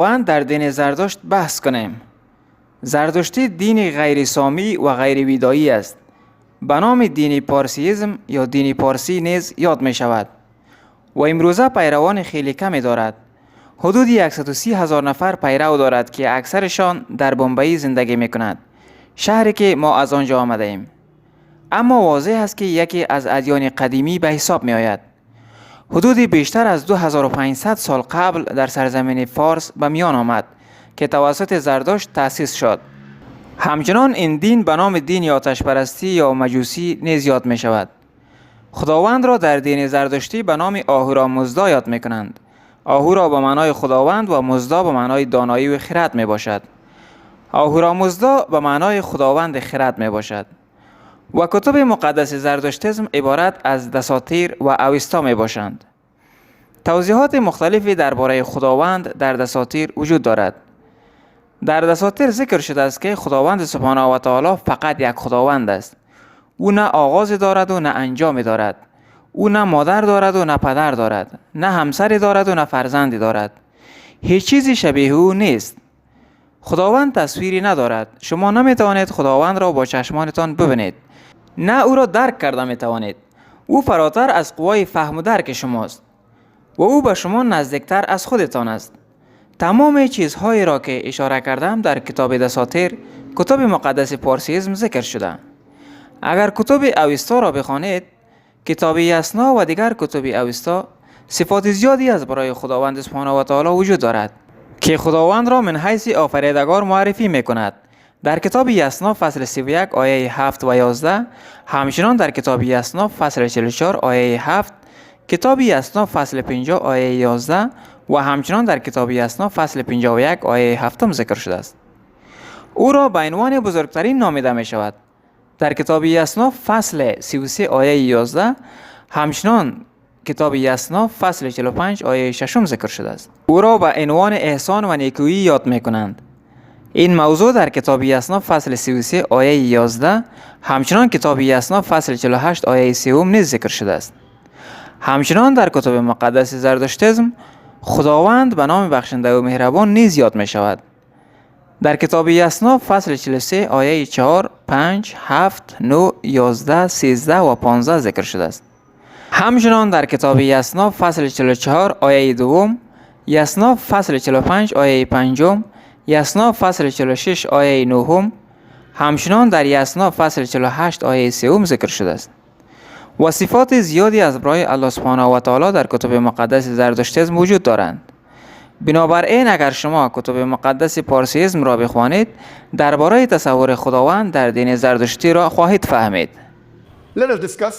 خداوند در دین زردشت بحث کنیم. زردشتی دین غیر سامی و غیر ویدایی است. به نام دین پارسیزم یا دین پارسی نیز یاد می شود و امروزه پیروان خیلی کمی دارد. حدود 130 هزار نفر پیرو دارد که اکثرشان در بمبئی زندگی می کند، شهری که ما از آنجا آمده ایم. اما واضح است که یکی از ادیان قدیمی به حساب می آید. حدود بیشتر از 2500 سال قبل در سرزمین فارس به میان آمد که توسط زردشت تأسیس شد. همچنان این دین به نام دین آتش پرستی یا مجوسی نیز یاد می شود. خداوند را در دین زردشتی به نام آهورا مزدا یاد می کنند. آهورا به معنای خداوند و مزدا به معنای دانایی و خرد می باشد. آهورا مزدا به معنای خداوند خرد می باشد. و کتب مقدس زردشتیسم عبارت از دساتیر و اوستا می باشند. توضیحات مختلفی درباره خداوند در دساتیر وجود دارد. در دساتیر ذکر شده است که خداوند سبحانه و تعالی فقط یک خداوند است. او نه آغاز دارد و نه انجامی دارد. او نه مادر دارد و نه پدر دارد، نه همسری دارد و نه فرزندی دارد. هیچ چیزی شبیه او نیست. خداوند تصویری ندارد. شما نمی توانید خداوند را با چشمانتان ببینید، نه او را درک کرده می توانید. او فراتر از قوای فهم و درک شماست و او به شما نزدیکتر از خودتان است. تمام چیزهایی را که اشاره کردم در کتاب دساتیر، کتاب مقدس پارسیزم ذکر شده. اگر کتب اوستا را بخوانید، کتاب یسنا و دیگر کتب اوستا، صفات زیادی از برای خداوند سبحانه و تعالی وجود دارد که خداوند را من حیث آفریدگار معرفی می کند. در کتاب یسنا فصل 31 آیه 7 و 11، همچنان در کتاب یسنا فصل 44 آیه 7، کتاب یسنا فصل 50 آیه 11 و همچنان در کتاب یسنا فصل 51 آیه 7 ذکر شده است. او را به عنوان بزرگترین نامیده می شود. در کتاب یسنا فصل 33 آیه 11، همچنان کتاب یسنا فصل 45 آیه 6 ذکر شده است. او را به عنوان احسان و نیکویی یاد می کنند. این موضوع در کتاب یسنا فصل 33 آیه 11، همچنان کتاب یسنا فصل 48 آیه 3 نیز ذکر شده است. همچنان در کتب مقدس زردشتیسم خداوند به نام بخشنده و مهربان نیز یاد می شود. در کتاب یسنا فصل 43 آیه 4، 5، 7، 9، 11، 13 و 15 ذکر شده است. همچنان در کتاب یسنا فصل 44 آیه دوم، یسنا فصل 45 آیه پنجم، یسنا فصل 46 آیه نهم، همچنان در یسنا فصل 48 آیه سوم ذکر شده است. و صفات زیادی از برای الله سبحانه و تعالی در کتب مقدس زردشتیسم وجود دارند. بنابراین اگر شما کتب مقدس پارسیزم را بخوانید، درباره تصور خداوند در دین زردشتی را خواهید فهمید. Let us discuss